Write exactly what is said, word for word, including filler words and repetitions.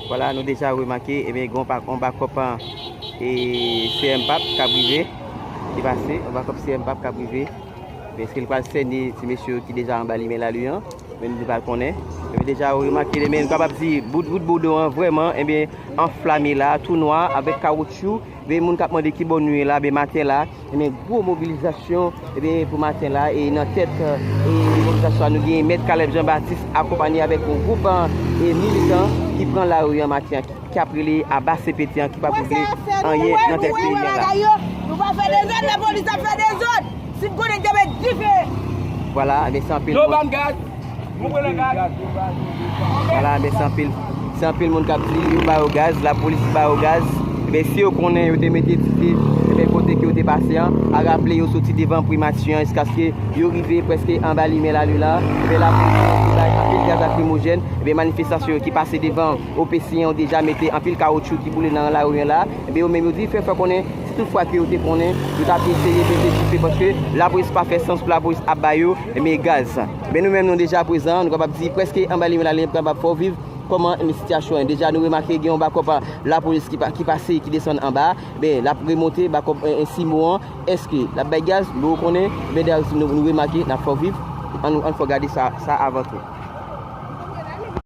Vwala, nou deja remake, ebyen, gen yon pa- yon bakòp, e, C M pap k ap rive, ki pase, yon bakòp C M pap k ap rive. Men èske l pral sène ti mesye yo ki deja anba limen lari an? Men nou pa konnen. Ebyen, deja ou remake, men nou kapab di bout, bout Bodo an vrèman, ebyen, anflame la, tou nwa, avèk kawotchou. Ebyen, moun k ap mande ki bò nou ye la, ebyen, maten la, ebyen, gwo mobilizasyon, ebyen, pou maten la, e nan tèt, e, mobilizasyon an, nou gen Mèt Caleb Jean Baptiste akonpanye avèk yon gwoup, e, militan ki pran lari an maten an, ki, ki ap rele Aba C P T an, ki pa pou vle anyen nan tèt peyi a la. Nou pa fè dezòd, lapolis ap fè dezòd. Si n konnen, n te met dife. Vwala, ebyen, se anpil moun. Vwala, men se anpil, se anpil moun k ap di yo ba yo gaz, lapolis ba yo gaz. Ebyen, si yo konnen yo te mete dife, ebyen, kote ke yo te pase an, a raple yo soti devan primati an jiskaske yo rive prèske anba limen lari la. Ebyen, lapolis te bay anpil gaz lakrimojèn. Ebyen, manifestasyon yo ki pase devan O P C an yo deja mete anpil kawotchou ki boule nan lari an la. Ebyen, yo menm yo di, fè, fè konnen si toutfwa ke yo te konnen, yo t ap eseye mete dife paske lapolis pa fè sans pou lapolis ap ba yo, ebyen, gaz. Men nou menm, nou deja prezan, nou kapab di prèske anba limen lari an, kapab fè w viv kòman, men, sitiyasyon an. Deja, nou remake gen yon bakòp lapolis ki pa- ki pase, ki desann anba. Men, l ap remonte, bakòp, e, e, Simo an. Èske l ap bay gaz? Nou konnen, men, dayè, nou, nou remake, n ap fè w viv. Ann, ann fè w gade sa, sa avan tou.